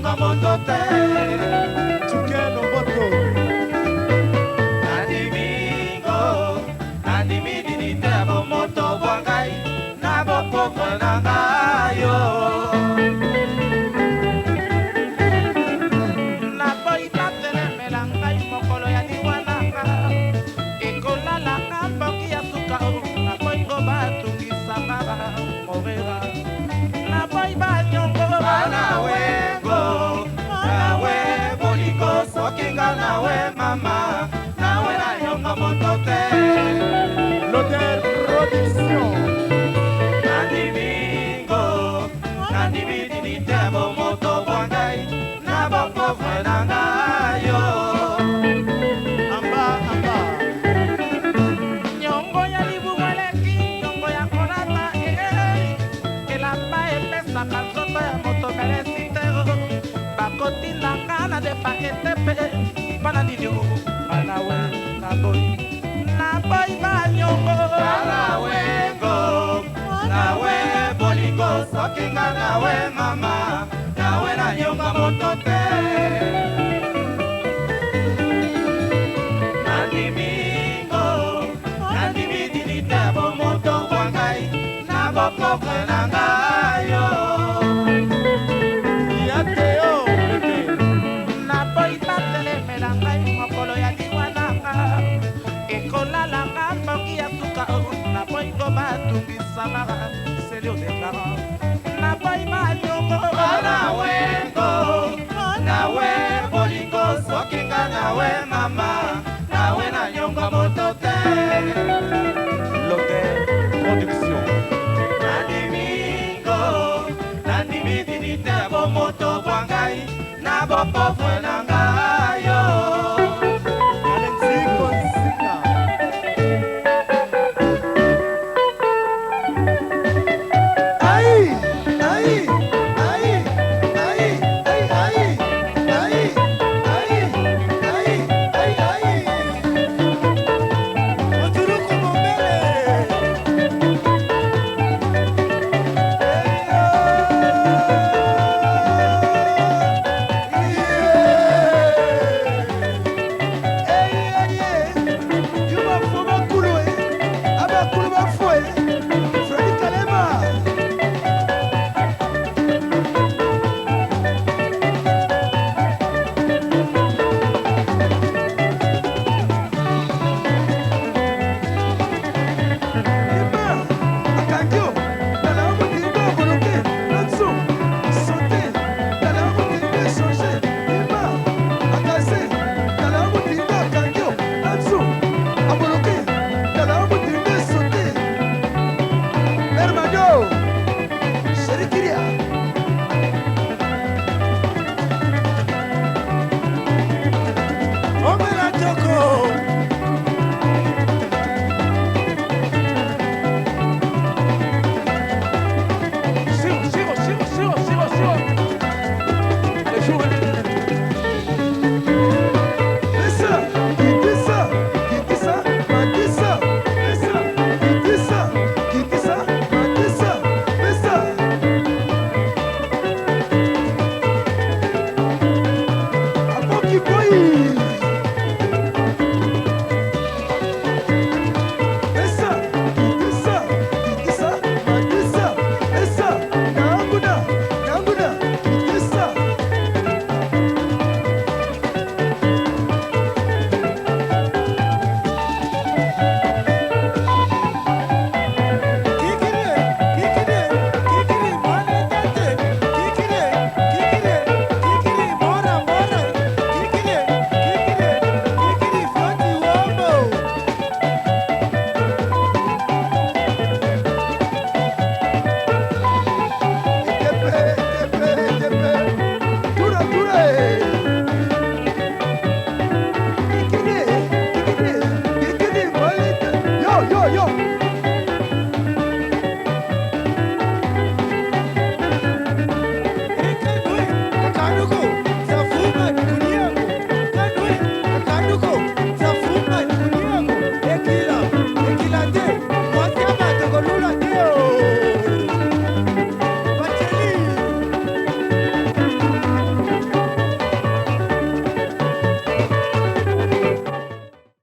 nanyonga moto te. Tuke Lomboto. Nandimingo, nandimi dignité ya bomoto bwa ngai na bopauvre na ngai yo. Naboyi batelemela ngai mokolo ya liwa na nga, ekolalanga mboki ya suka. Naboyi ngo batungisanga morera, naboyi banyongo. Bana wengo, nawe bolingo, soki nga nawe mama, nawe nanyonga moto te. L'Odeur Production. Nandimingo, nandimi dignité ya bomoto bwa ngai na bopauvre na ngai yo. Amba Amba. Nyongo ya libumu eleki nyongo ya kolata. Eh, elamba epesaka nzoto ya moto melesi te. Bakotindanga na depa etepe mpona nini? Banawe, naboyi, naboyi banyongo. Bana wengo, nawe bolingo, soki nga nawe mama, nawe nanyonga moto te. Nandimingo, nandimi dignité ya bomoto bwa ngai na bopauvre na ngai yo. Ya Théo bébé. Naboyi batelemela ngai mokolo ya liwa na nga, ekolalanga mboki ya suka. Naboyi ngo batungisanga selio déclarant, naboyi banyongo. Bana wengo, nawe bolingo, soki nga nawe mama, nawe nanyonga moto te.